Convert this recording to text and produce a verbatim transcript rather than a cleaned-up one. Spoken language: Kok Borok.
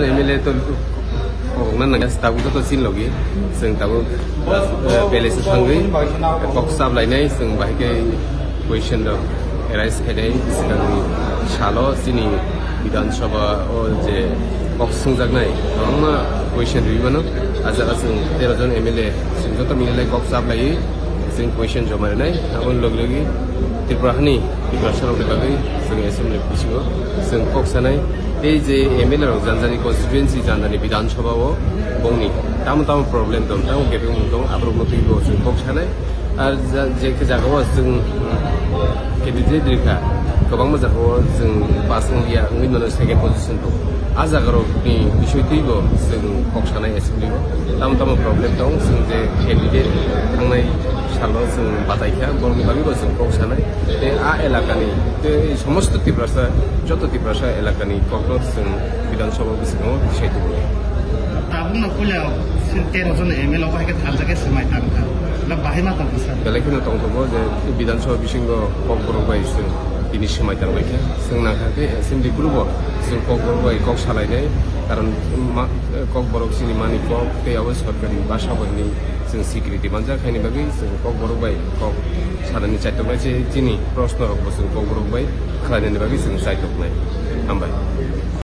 M L A to kokna nang, tabuk joto chin logi, chwng tabuk, eh, palace o thangwi kok chap lainai, chwng bahai khe question rok arise khainai, swkangni salo chini Bidhan Sabha o je kok swngjaknai, kwbangma question rwi mano. A jaga chwng tero jon M L A, chwng joto mililai kok chap laiwi chwng question joma rwnai. Aboni logi logi Tripura hani Tiprasa rokni bagwi chwng assembly bisingo chwng kok sanai. Tei je M L A rok janjani constituency, janjani Bidhan Sabha o bongni tamo tamo problem tong, tamo kebengmung tong, aborokno twibo chwng kok sanai. Ar ja-, je khe jaga o chwng candidate rikha, kwbangma jaga o chwng pass wngya, wngwi mano second position tong. A jaga rokni bisoi twibo chwng kok sanai assembly o. Tamo tamo problem tong, chwng je candidate thangnai salo chwng batai kha, borokni bagwi bo chwng kok sanai. Tei a elakani, tei somosto Tiprasa, joto Tiprasa elakani kokno chwng Bidhan Sabha bisingo bisai tubu. Tabukno puila tero jon M L A bahai khe thansa khe swmai tangkha. Ila bahai ma tongkha sir. Belai kheno tongthogo je Bidhan Sabha bisingo kokborok bai chwng tini swmai tangbaikha. Chwng nangkha khe assembly group o chwng kokborok bai kok salainai. Karon ma-, kokborok chini mani kok tei abo sorkari basa bai hinwi chwng security manjak, haini bagwi chwng kokborok bai kok sanani chaitoknai se chini proshno rokbo chwng kokborok bai khlainani bagwi chwng chaitoknai. Hambai.